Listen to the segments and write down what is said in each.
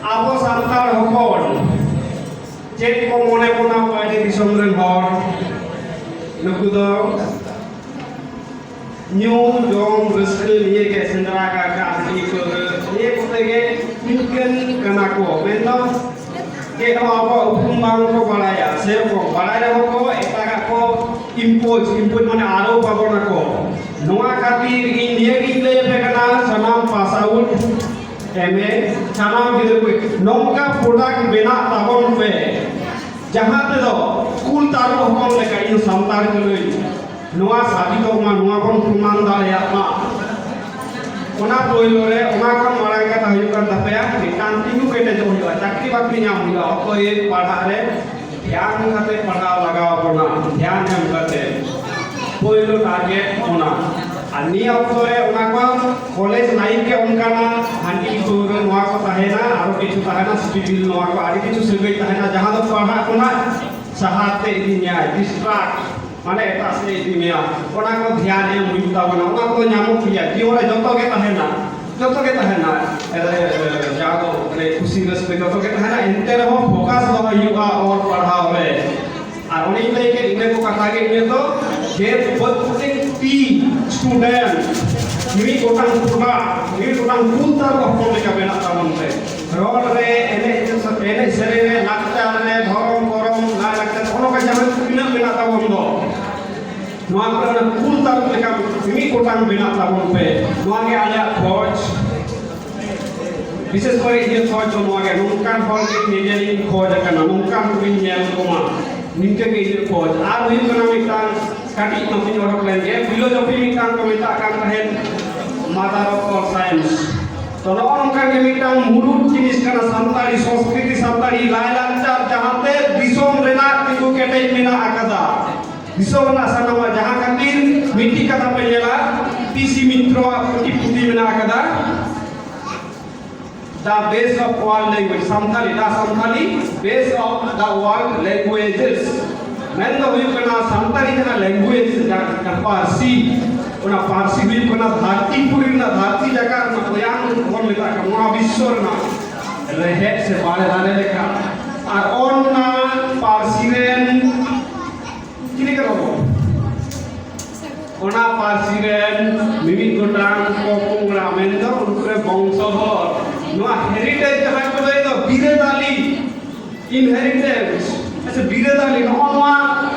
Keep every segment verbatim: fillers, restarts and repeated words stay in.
ᱟᱵᱚ ᱥᱟᱱᱛᱟᱲ ᱦᱚᱯᱚᱱ ᱪᱮᱫ ᱠᱚ ᱢᱚᱱᱮ ᱵᱚᱱᱟ ᱵᱟᱭᱨᱮ ᱫᱤᱥᱚᱢ ᱨᱮᱱ ᱦᱚᱲ? ᱱᱩᱠᱩ ᱫᱚ ᱧᱩ ᱡᱚᱢ ᱨᱟᱹᱥᱠᱟᱹ ᱱᱤᱭᱟᱹ ᱜᱮ, ᱥᱮᱸᱫᱽᱨᱟ ᱠᱟᱨᱠᱟ ᱦᱟᱺᱰᱤ ᱯᱟᱹᱣᱨᱟᱹ ᱱᱤᱭᱟᱹ ᱠᱚᱛᱮ ᱜᱮ ᱤᱱᱠᱟᱹᱱ ᱠᱟᱱᱟ ᱠᱚ᱾ ᱢᱮᱱᱫᱚ ᱪᱮᱫ ᱦᱚᱸ ᱟᱵᱚᱣᱟᱜ ᱩᱯᱨᱩᱢ ᱵᱟᱝ ᱠᱚ ᱵᱟᱲᱟᱭᱟ᱾ ᱥᱮᱨᱚᱠᱚᱢ ᱵᱟᱲᱟᱭ ᱨᱮᱦᱚᱸ ᱠᱚ ᱮᱴᱟᱜᱟᱜ ᱠᱚ impose, impose ᱢᱟᱱᱮ ᱟᱨᱚ ᱵᱟᱵᱚᱱ ᱟᱠᱚ᱾ ᱱᱚᱣᱟ ᱠᱷᱟᱹᱛᱤᱨ ᱤᱧ ᱱᱤᱭᱟᱹ ᱜᱤᱧ ᱞᱟᱹᱭ ᱟᱯᱮ ᱠᱟᱱᱟ, ᱥᱟᱱᱟᱢ pass out, M A, ᱥᱟᱱᱟᱢ ᱜᱤᱫᱽᱨᱟᱹ ᱠᱚ ᱱᱚᱝᱠᱟ product ᱵᱮᱱᱟᱜ ᱛᱟᱵᱚᱱ ᱯᱮ, ᱡᱟᱦᱟᱸ ᱛᱮᱫᱚ ᱠᱩᱞ ᱛᱟᱹᱨᱩᱵ ᱦᱚᱯᱚᱱ ᱞᱮᱠᱟ ᱤᱧ ᱥᱟᱱᱛᱟᱲ ᱠᱟᱹᱱᱟᱹᱧ, ᱱᱚᱣᱟ ᱥᱟᱵᱤᱛᱚᱜ ᱢᱟ, ᱱᱚᱣᱟ ᱵᱚᱱ ᱯᱨᱚᱢᱟᱱ ᱫᱟᱲᱮᱭᱟᱜ ᱢᱟ᱾ ᱚᱱᱟ ᱯᱳᱭᱞᱳ ᱨᱮ, ᱚᱱᱟ ᱠᱷᱚᱱ ᱢᱟᱲᱟᱝ ᱠᱟᱛᱷᱟ ᱦᱩᱭᱩᱜ ᱠᱟᱱ ᱛᱟᱯᱮᱭᱟ, ᱢᱤᱫᱴᱟᱝ ᱛᱤᱸᱜᱩ ᱠᱮᱴᱮᱡᱚᱜ ᱦᱩᱭᱩᱜᱼᱟ, ᱪᱟᱹᱠᱨᱤ ᱵᱟᱹᱠᱨᱤ ᱧᱟᱢ ᱦᱩᱭᱩᱜᱼᱟ᱾ ᱚᱠᱚᱭ ᱯᱟᱲᱦᱟᱜ ᱨᱮ ᱫᱷᱮᱭᱟᱱ ᱠᱟᱛᱮ ᱯᱟᱲᱦᱟᱣ ᱞᱟᱜᱟᱣ ᱵᱚᱱᱟ, ᱫᱷᱮᱭᱟᱱ ᱮᱢ ᱠᱟᱛᱮ᱾ ᱯᱳᱭᱞᱳ target ᱚᱱᱟ᱾ ᱟᱨ ᱱᱤᱭᱟᱹ ᱚᱠᱛᱚ ᱨᱮ ᱚᱱᱟ ᱠᱚ ᱠᱚᱞᱮᱡᱽ life ᱜᱮ ᱚᱱᱠᱟᱱᱟ, ᱦᱟᱺᱰᱤ ᱯᱟᱹᱣᱨᱟᱹ ᱱᱚᱣᱟ ᱠᱚ ᱛᱟᱦᱮᱱᱟ, ᱟᱨᱚ ᱠᱤᱪᱷᱩ ᱛᱟᱦᱮᱱᱟ, ᱥᱤᱯᱤᱵᱤᱞ ᱱᱚᱣᱟ ᱠᱚ, ᱟᱹᱰᱤ ᱠᱤᱪᱷᱩ ᱥᱟᱹᱜᱟᱹᱭ ᱛᱟᱦᱮᱱᱟ, ᱡᱟᱦᱟᱸ ᱫᱚ ᱯᱟᱲᱦᱟᱜ ᱠᱷᱚᱱᱟᱜ ᱥᱟᱦᱟ ᱛᱮ ᱤᱫᱤ ᱢᱮᱭᱟᱭ, distract, ᱢᱟᱱᱮ ᱮᱴᱟᱜ ᱥᱮᱫ ᱤᱫᱤ ᱢᱮᱭᱟ᱾ ᱚᱱᱟ ᱠᱚ ᱫᱷᱮᱭᱟᱱ ᱮᱢ ᱦᱩᱭᱩᱜ ᱛᱟᱵᱚᱱᱟ, ᱚᱱᱟ ᱠᱚ ᱧᱟᱢᱚᱜ ᱜᱮᱭᱟ, ᱡᱤᱭᱚᱱ ᱨᱮ ᱡᱚᱛᱚ ᱜᱮ ᱛᱟᱦᱮᱱᱟ, ᱡᱚᱛᱚ ᱜᱮ ᱛᱟᱦᱮᱱᱟ᱾ ᱮ, ᱮ, ᱡᱟᱦᱟᱸ ᱫᱚ ᱢᱟᱱᱮ ᱠᱩᱥᱤ ᱨᱟᱹᱥᱠᱟᱹ ᱡᱚᱛᱚ ᱜᱮ ᱛᱟᱦᱮᱱᱟ, ᱮᱱᱛᱮ ᱨᱮᱦᱚᱸ focus ᱫᱚᱦᱚᱭ ᱦᱩᱭᱩᱜᱼᱟ ᱚᱞ ᱯᱟᱲᱦᱟᱣ ᱨᱮ᱾ ᱟᱨ ᱚᱱᱮᱧ ᱞᱟᱹᱭ ᱠᱮᱫ, ᱤᱱᱟᱹ ᱠᱚ ᱠᱟᱛᱷᱟ ᱜᱮ, ᱤᱱᱟᱹ ᱫᱚ ᱡᱮ ᱯᱨᱚᱛᱮᱠᱴᱤ student ᱢᱤᱫ ᱜᱚᱴᱟᱝ product, ᱢᱤᱫ ᱜᱚᱴᱟᱝ ᱠᱩᱞ ᱛᱟᱹᱨᱩᱵ ᱦᱚᱯᱚᱱ ᱞᱮᱠᱟ ᱵᱮᱱᱟᱜ ᱛᱟᱵᱚᱱ ᱯᱮ᱾ ᱨᱚᱲ ᱨᱮ, ᱮᱱᱮᱡ, ᱮᱱᱮᱡ ᱥᱮᱨᱮᱧ ᱨᱮ, ᱞᱟᱠᱪᱟᱨ ᱨᱮ, ᱫᱷᱚᱨᱚᱢ ᱠᱚᱨᱚᱢ, ᱞᱟᱭ ᱞᱟᱠᱪᱟᱨ, ᱱᱚᱜᱼᱚ ᱱᱚᱝᱠᱟ ᱡᱟᱦᱟᱸ ᱛᱤᱱᱟᱹᱜ ᱢᱮᱱᱟᱜ ᱛᱟᱵᱚᱱ ᱫᱚ, ᱱᱚᱣᱟ ᱠᱚᱨᱮ ᱚᱱᱟ ᱠᱩᱞ ᱛᱟᱹᱨᱩᱵ ᱞᱮᱠᱟ ᱢᱤᱢᱤᱫ ᱜᱚᱴᱟᱝ ᱵᱮᱱᱟᱜ ᱛᱟᱵᱚᱱ ᱯᱮ᱾ ᱱᱚᱣᱟ ᱜᱮ ᱟᱞᱮᱭᱟᱜ ᱠᱷᱚᱡᱽ᱾ ᱵᱤᱥᱮᱥ ᱠᱚᱨᱮ ᱤᱧᱟᱹᱜ ᱠᱷᱚᱡᱽ ᱫᱚ ᱱᱚᱣᱟ ᱜᱮ, ᱱᱚᱝᱠᱟᱱ ᱦᱚᱲ ᱜᱮ ᱧᱮᱧᱮᱞᱤᱧ ᱠᱷᱚᱡᱽ ᱟᱠᱟᱱᱟ, ᱱᱚᱝᱠᱟᱱ ᱠᱚᱜᱮᱧ ᱧᱮᱞ ᱠᱚᱢᱟ, ᱱᱤᱝᱠᱟᱹ ᱜᱮ ᱤᱧᱟᱹᱜ ᱠᱷᱚᱡᱽ᱾ ᱟᱨ ᱦᱩᱭᱩᱜ ᱠᱟᱱᱟ ᱢᱤᱫᱴᱟᱝ ᱠᱟᱹᱴᱤᱡ ᱱᱚᱛᱮᱧ ᱚᱰᱚᱠ ᱞᱮᱱ ᱜᱮ, philosophy ᱢᱤᱫᱴᱟᱝ ᱠᱚ ᱢᱮᱛᱟᱜ ᱠᱟᱱ ᱛᱟᱦᱮᱸᱫ, mother of all science᱾ ᱛᱚ ᱱᱚᱜᱼᱚ ᱱᱚᱝᱠᱟ ᱜᱮ ᱢᱤᱫᱴᱟᱝ ᱢᱩᱲᱩᱫ ᱡᱤᱱᱤᱥ ᱠᱟᱱᱟ ᱥᱟᱱᱛᱟᱲᱤ ᱥᱚᱝᱥᱠᱨᱤᱛᱤ, ᱥᱟᱱᱛᱟᱲᱤ ᱞᱟᱭᱼᱞᱟᱠᱪᱟᱨ, ᱡᱟᱦᱟᱸᱛᱮ ᱫᱤᱥᱚᱢ ᱨᱮᱱᱟᱜ ᱛᱤᱸᱜᱩ ᱠᱮᱴᱮᱡ ᱢᱮᱱᱟᱜ ᱟᱠᱟᱫᱟ᱾ ᱫᱤᱥᱚᱢ ᱨᱮᱱᱟᱜ ᱥᱟᱱᱟᱢᱟᱜ, ᱡᱟᱦᱟᱸ ᱠᱷᱟᱹᱛᱤᱨ ᱢᱤᱫᱴᱤᱡ ᱠᱟᱛᱷᱟ ᱯᱮ ᱧᱮᱞᱟ, ᱯᱤ ᱥᱤ ᱢᱤᱛᱨᱚᱣᱟᱜ ᱯᱩᱛᱷᱤ, ᱯᱩᱛᱷᱤ ᱢᱮᱱᱟᱜ ᱟᱠᱟᱫᱟ, The Best of World Language, Santali, The Santali Best of the World Languages᱾ ᱢᱮᱱ ᱫᱚ ᱦᱩᱭᱩᱜ ᱠᱟᱱᱟ, ᱥᱟᱱᱛᱟᱲᱤ ᱡᱟᱦᱟᱸ language, ᱡᱟᱦᱟᱸ ᱯᱟᱹᱨᱥᱤ, ᱚᱱᱟ ᱯᱟᱹᱨᱥᱤ ᱦᱩᱭᱩᱜ ᱠᱟᱱᱟ ᱫᱷᱟᱹᱨᱛᱤ ᱯᱩᱨᱤ ᱨᱮᱱᱟᱜ, ᱫᱷᱟᱹᱨᱛᱤ ᱡᱟᱠᱟᱛ ᱨᱮᱱᱟᱜ, ᱚᱭᱟᱝ ᱵᱚᱱ ᱢᱮᱛᱟᱜ ᱠᱟᱱᱟ, ᱢᱚᱦᱟ ᱵᱤᱥᱥᱚ ᱨᱮᱱᱟᱜ ᱨᱮᱦᱮᱫ ᱥᱮ ᱵᱟᱲᱮ ᱫᱟᱨᱮ ᱞᱮᱠᱟ᱾ ᱟᱨ ᱚᱱᱟ ᱯᱟᱹᱨᱥᱤ ᱨᱮᱱ ᱪᱤᱞᱤ ᱠᱟᱱᱟ ᱵᱚᱱ? ᱚᱱᱟ ᱯᱟᱹᱨᱥᱤ ᱨᱮᱱ ᱢᱤᱢᱤᱫ ᱜᱚᱴᱟᱝ ᱯᱚᱯᱚᱝᱲᱟ, ᱢᱮᱱᱫᱚ ᱩᱱᱠᱩ ᱨᱮᱱ ᱵᱚᱝᱥᱚᱫᱷᱚᱨ, ᱱᱚᱣᱟ ᱦᱮᱨᱤᱴᱮᱡᱽ ᱡᱟᱦᱟᱸ ᱠᱚ ᱞᱟᱹᱭ ᱫᱚ ᱵᱤᱨᱟᱹᱫᱟᱹᱞᱤ, ᱤᱱᱦᱮᱨᱤᱴᱮᱱᱥ, ᱟᱪᱪᱷᱟ, ᱵᱤᱨᱟᱹᱫᱟᱹᱞᱤ, ᱱᱚᱜᱼᱚ ᱱᱚᱣᱟ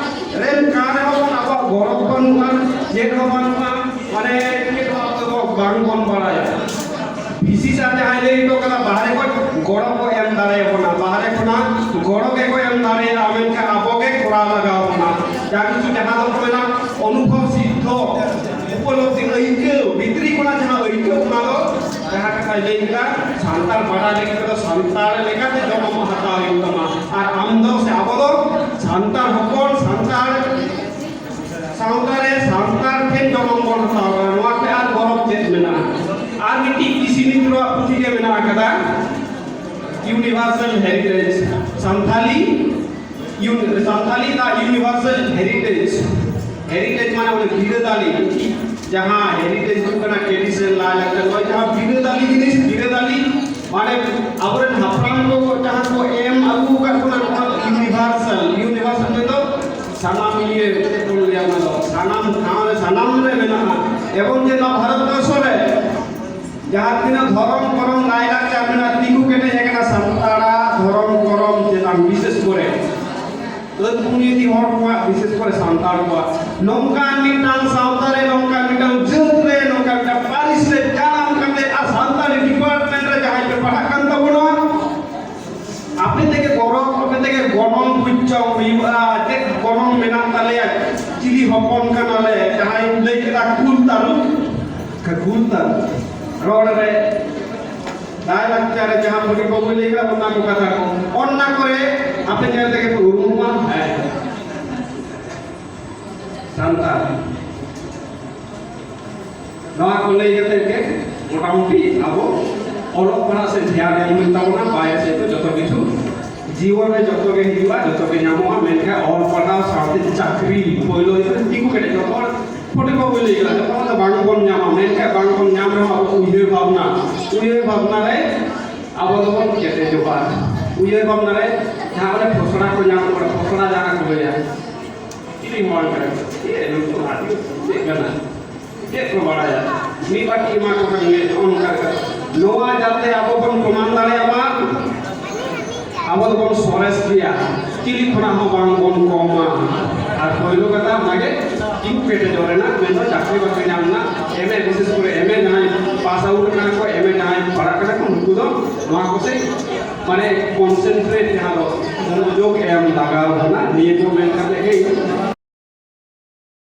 ᱨᱮᱱ ᱠᱟᱱ ᱨᱮᱦᱚᱸ ᱵᱚᱱ ᱟᱵᱚᱣᱟᱜ ᱜᱚᱨᱚᱵᱽ ᱵᱟᱹᱱᱩᱜᱼᱟ, ᱪᱮᱫ ᱦᱚᱸ ᱵᱟᱹᱱᱩᱜᱼᱟ, ᱢᱟᱱᱮ ᱪᱮᱫ ᱦᱚᱸ ᱟᱵᱚ ᱫᱚ ᱵᱟᱝ ᱵᱚᱱ ᱵᱟᱲᱟᱭᱟ᱾ ᱵᱷᱤᱥᱤ ᱥᱟᱨ ᱡᱟᱦᱟᱸᱭ ᱞᱟᱹᱭ ᱦᱚᱴᱚ ᱠᱟᱫᱟ, ᱵᱟᱦᱨᱮ ᱠᱷᱚᱱ ᱜᱚᱲᱚ ᱠᱚ ᱮᱢ ᱫᱟᱲᱮᱭᱟᱵᱚᱱᱟ, ᱵᱟᱦᱨᱮ ᱠᱷᱚᱱᱟᱜ ᱜᱚᱲᱚ ᱜᱮᱠᱚ ᱮᱢ ᱫᱟᱲᱮᱭᱟᱜᱼᱟ, ᱢᱮᱱᱠᱷᱟᱱ ᱟᱵᱚ ᱜᱮ ᱠᱚᱨᱟᱣ ᱞᱟᱜᱟᱣ ᱵᱚᱱᱟ᱾ ᱡᱟ ᱠᱤᱪᱷᱩ ᱡᱟᱦᱟᱸ ᱫᱚᱠᱚ ᱢᱮᱱᱟ ᱚᱱᱩᱵᱷᱚᱵ ᱥᱤᱫᱽᱫᱷᱚ ᱩᱯᱚᱞᱚᱵᱽᱫᱷᱤ, ᱟᱹᱭᱠᱟᱹᱣ, ᱵᱷᱤᱛᱨᱤ ᱠᱷᱚᱱᱟᱜ ᱡᱟᱦᱟᱸ ᱟᱹᱭᱠᱟᱹᱣ, ᱚᱱᱟ ᱫᱚ ᱡᱟᱦᱟᱸ ᱠᱟᱛᱷᱟᱭ ᱞᱟᱹᱭ ᱠᱮᱫᱟ, ᱥᱟᱱᱛᱟᱲ ᱵᱟᱰᱟᱭ ᱞᱟᱹᱜᱤᱫ ᱛᱮᱫᱚ ᱥᱟᱱᱛᱟᱲ ᱞᱮᱠᱟᱛᱮ ᱡᱚᱱᱚᱢ ᱦᱟᱛᱟᱣ ᱦᱩᱭᱩᱜ ᱛᱟᱢᱟ᱾ ᱟᱨ ᱟᱢ ᱫᱚ ᱥᱮ ᱟᱵᱚ ᱫᱚ ᱥᱟᱱᱛᱟᱲ ᱦᱚᱯᱚᱱ, ᱥᱟᱱᱛᱟᱲ ᱥᱟᱶᱛᱟ ᱨᱮ ᱥᱟᱱᱛᱟᱲ ᱴᱷᱮᱱ ᱡᱚᱱᱚᱢ ᱵᱚᱱ ᱦᱟᱛᱟᱣ ᱠᱟᱫᱟ, ᱱᱚᱣᱟ ᱛᱮ ᱟᱨ ᱜᱚᱨᱚᱵᱽ ᱪᱮᱫ ᱢᱮᱱᱟᱜᱼᱟ? ᱟᱨ ᱢᱤᱫᱴᱤᱡ ᱠᱤᱥᱤ ᱢᱤᱛᱨᱚᱣᱟᱜ ᱯᱩᱛᱷᱤ ᱜᱮ ᱢᱮᱱᱟᱜ ᱟᱠᱟᱫᱟ, Universal Heritage, Santali, Un-, Santali the Universal Heritage. Heritage ᱢᱟᱱᱮ ᱚᱱᱟ ᱵᱤᱨᱟᱹᱫᱟᱹᱞᱤ, ᱡᱟᱦᱟᱸ heritage ᱦᱩᱭᱩᱜ ᱠᱟᱱᱟ tradition, ᱞᱟᱭᱼᱞᱟᱠᱪᱟᱨ, ᱱᱚᱜᱼᱚᱭ ᱡᱟᱦᱟᱸ ᱵᱤᱨᱟᱹᱫᱟᱹᱞᱤ ᱡᱤᱱᱤᱥ, ᱵᱤᱨᱟᱹᱫᱟᱹᱞᱤ ᱢᱟᱱᱮ ᱟᱵᱚᱨᱮᱱ ᱦᱟᱯᱲᱟᱢ ᱠᱚ ᱡᱟᱦᱟᱸ ᱠᱚ ᱮᱢ ᱟᱹᱜᱩ ᱟᱠᱟᱫ ᱵᱚᱱᱟ, ᱱᱚᱣᱟ universal, universal ᱢᱮᱱᱫᱚ ᱥᱟᱱᱟᱢ ᱤᱭᱟᱹ ᱪᱮᱫ ᱵᱚᱱ ᱞᱟᱹᱭᱟ, ᱚᱱᱟ ᱫᱚ ᱥᱟᱱᱟᱢ ᱴᱷᱟᱶ ᱨᱮ ᱥᱟᱱᱟᱢ ᱨᱮ ᱢᱮᱱᱟᱜᱼᱟ᱾ ᱮᱵᱚᱝ ᱡᱮ ᱱᱚᱣᱟ ᱵᱷᱟᱨᱚᱛ ᱵᱚᱨᱥᱚ ᱨᱮ ᱡᱟᱦᱟᱸ ᱛᱤᱱᱟᱹᱜ ᱫᱷᱚᱨᱚᱢ ᱠᱚᱨᱚᱢ ᱞᱟᱭᱼᱞᱟᱠᱪᱟᱨ ᱢᱮᱱᱟᱜᱼᱟ, ᱛᱤᱸᱜᱩ ᱠᱮᱴᱮᱡ ᱟᱠᱟᱱᱟ ᱥᱟᱱᱛᱟᱲᱟᱜ ᱫᱷᱚᱨᱚᱢ ᱠᱚᱨᱚᱢ ᱪᱮᱛᱟᱱ, ᱵᱤᱥᱮᱥ ᱠᱚᱨᱮ ᱟᱹᱫ ᱵᱩᱱᱤᱭᱟᱹᱫᱤ ᱦᱚᱲ ᱠᱚᱣᱟᱜ, ᱵᱤᱥᱮᱥ ᱠᱚᱨᱮ ᱥᱟᱱᱛᱟᱲ ᱠᱚᱣᱟᱜ᱾ ᱱᱚᱝᱠᱟᱱ ᱢᱤᱫᱴᱟᱝ ᱥᱟᱶᱛᱟ ᱨᱮ, ᱱᱚᱝᱠᱟᱱ ᱢᱤᱫᱴᱟᱝ ᱡᱟᱹᱛ ᱨᱮ, ᱱᱚᱝᱠᱟᱱ ᱢᱤᱫᱴᱟᱝ ᱯᱟᱹᱨᱤᱥ ᱨᱮ ᱡᱟᱱᱟᱢ ᱠᱟᱛᱮ ᱟᱨ ᱥᱟᱱᱛᱟᱲᱤ department ᱨᱮ ᱡᱟᱦᱟᱸᱭ ᱯᱮ ᱯᱟᱲᱦᱟᱜ ᱠᱟᱱ ᱛᱟᱵᱚᱱᱟ, ᱟᱯᱮ ᱛᱮᱜᱮ ᱜᱚᱨᱚᱵᱽ, ᱟᱯᱮ ᱛᱮᱜᱮ ᱜᱚᱱᱚᱝ ᱵᱩᱡᱽ ᱪᱚᱝ ᱦᱩᱭᱩᱜᱼᱟ, ᱪᱮᱫ ᱜᱚᱱᱚᱝ ᱢᱮᱱᱟᱜ ᱛᱟᱞᱮᱭᱟ, ᱪᱤᱞᱤ ᱦᱚᱯᱚᱱ ᱠᱟᱱᱟᱞᱮ, ᱡᱟᱦᱟᱸᱭ ᱞᱟᱹᱭ ᱠᱮᱫᱟ ᱠᱩᱞ ᱛᱟᱹᱨᱩᱵ, ᱠᱩᱞ ᱛᱟᱹᱨᱩᱵ ᱨᱚᱲ ᱨᱮ ᱞᱟᱭᱼᱞᱟᱠᱪᱟᱨ ᱨᱮ ᱡᱟᱦᱟᱸ ᱯᱷᱚᱴᱤ ᱠᱚ ᱞᱟᱹᱭ ᱠᱟᱫᱟ, ᱚᱱᱟ ᱠᱚ ᱠᱟᱛᱷᱟ ᱠᱚ, ᱚᱱᱟ ᱠᱚᱨᱮ ᱟᱯᱮ ᱧᱮᱞ ᱛᱮᱜᱮ ᱯᱮ ᱩᱨᱩᱢᱚᱜᱼᱟ᱾ ᱦᱮᱸ, ᱥᱟᱱᱛᱟᱲ᱾ ᱱᱚᱣᱟ ᱠᱚ ᱞᱟᱹᱭ ᱠᱟᱛᱮ ᱜᱮ ᱢᱚᱴᱟᱢᱩᱴᱤ ᱟᱵᱚ ᱚᱞᱚᱜ ᱯᱟᱲᱦᱟᱜ ᱥᱮᱫ ᱫᱷᱮᱭᱟᱱ ᱮᱢ ᱦᱩᱭᱩᱜ ᱛᱟᱵᱚᱱᱟ᱾ ᱵᱟᱭᱨᱮ ᱥᱮᱫ ᱫᱚ ᱡᱚᱛᱚ ᱠᱤᱪᱷᱩ ᱡᱤᱭᱚᱱ ᱨᱮ ᱡᱚᱛᱚ ᱜᱮ ᱦᱤᱡᱩᱜᱼᱟ, ᱡᱚᱛᱚ ᱜᱮ ᱧᱟᱢᱚᱜᱼᱟ, ᱢᱮᱱᱠᱷᱟᱱ ᱚᱞ ᱯᱟᱲᱦᱟᱣ ᱥᱟᱶᱛᱮ ᱪᱟᱹᱠᱨᱤ ᱯᱳᱭᱞᱳ ᱦᱩᱭᱩᱜ ᱠᱟᱱᱟ᱾ ᱛᱤᱸᱜᱩ ᱠᱮᱴᱮᱡ ᱡᱚᱛᱚ ᱦᱚᱲ ᱯᱷᱚᱴᱮ ᱠᱚ ᱞᱟᱹᱭ ᱠᱟᱫᱟ, ᱡᱚᱛᱚ ᱦᱚᱲ ᱫᱚ ᱵᱟᱝ ᱵᱚᱱ ᱧᱟᱢᱟ, ᱢᱮᱱᱠᱷᱟᱱ ᱵᱟᱝ ᱵᱚᱱ ᱧᱟᱢ ᱨᱮᱦᱚᱸ ᱟᱵᱚ ᱩᱭᱦᱟᱹᱨ ᱵᱷᱟᱵᱽᱱᱟ, ᱩᱭᱦᱟᱹᱨ ᱵᱷᱟᱵᱽᱱᱟ ᱨᱮ ᱟᱵᱚ ᱫᱚᱵᱚᱱ ᱠᱮᱴᱮᱡᱚᱜᱼᱟ᱾ ᱩᱭᱦᱟᱹᱨ ᱵᱷᱟᱵᱽᱱᱟ ᱨᱮ ᱡᱟᱦᱟᱸ ᱚᱱᱮ ᱯᱷᱚᱥᱲᱟ ᱠᱚ ᱧᱟᱢ ᱠᱚᱣᱟ, ᱯᱷᱚᱥᱲᱟ ᱡᱟᱦᱟᱸ ᱠᱚ ᱞᱟᱹᱭᱟ, ᱪᱤᱞᱤ ᱦᱚᱸ ᱵᱟᱝ ᱠᱟᱱᱟ, ᱪᱮᱫ ᱱᱩᱠᱩ ᱟᱹᱰᱤ ᱪᱮᱫ ᱠᱟᱱᱟ, ᱪᱮᱫ ᱠᱚ ᱵᱟᱲᱟᱭᱟ, ᱢᱤᱫ ᱵᱟᱹᱴᱤ ᱮᱢᱟ ᱠᱚ ᱠᱷᱟᱱ ᱜᱮ ᱱᱚᱜᱼᱚ ᱱᱚᱝᱠᱟ ᱞᱮᱠᱟ᱾ ᱱᱚᱣᱟ ᱡᱟᱛᱮ ᱟᱵᱚ ᱵᱚᱱ ᱯᱨᱚᱢᱟᱱ ᱫᱟᱲᱮᱭᱟᱜ ᱢᱟ, ᱟᱵᱚ ᱫᱚᱵᱚᱱ ᱥᱚᱨᱮᱥ ᱜᱮᱭᱟ, ᱪᱤᱞᱤ ᱠᱷᱚᱱᱟᱜ ᱦᱚᱸ ᱵᱟᱝ ᱵᱚᱱ ᱠᱚᱢᱟ᱾ ᱟᱨ ᱯᱳᱭᱞᱳ ᱠᱟᱛᱷᱟ ᱚᱱᱟᱜᱮ, ᱛᱤᱸᱜᱩ ᱠᱮᱴᱮᱡᱚᱜ ᱨᱮᱱᱟᱜ, ᱢᱮᱱᱫᱚ ᱪᱟᱹᱠᱨᱤ ᱵᱟᱹᱠᱨᱤ ᱧᱟᱢ ᱨᱮᱱᱟᱜ, ᱮᱢ ᱮ ᱵᱤᱥᱮᱥ ᱠᱚᱨᱮ ᱮᱢ ᱮ ᱡᱟᱦᱟᱸᱭ ᱯᱟᱥ ᱟᱣᱩᱴ ᱠᱟᱱᱟ ᱠᱚ, ᱮᱢ ᱮ ᱡᱟᱦᱟᱸᱭ ᱯᱟᱲᱦᱟᱜ ᱠᱟᱱᱟ ᱠᱚ, ᱩᱱᱠᱩ ᱫᱚ ᱱᱚᱣᱟ ᱠᱚᱥᱮ ᱢᱟᱱᱮ ᱠᱚᱱᱥᱮᱱᱴᱨᱮᱴ, ᱡᱟᱦᱟᱸ ᱫᱚ ᱢᱚᱱᱳᱡᱳᱜᱽ ᱮᱢ ᱞᱟᱜᱟᱣ ᱵᱚᱱᱟ᱾ ᱱᱤᱭᱟᱹ ᱠᱚ ᱢᱮᱱ ᱠᱟᱛᱮ ᱜᱮ ᱤᱧ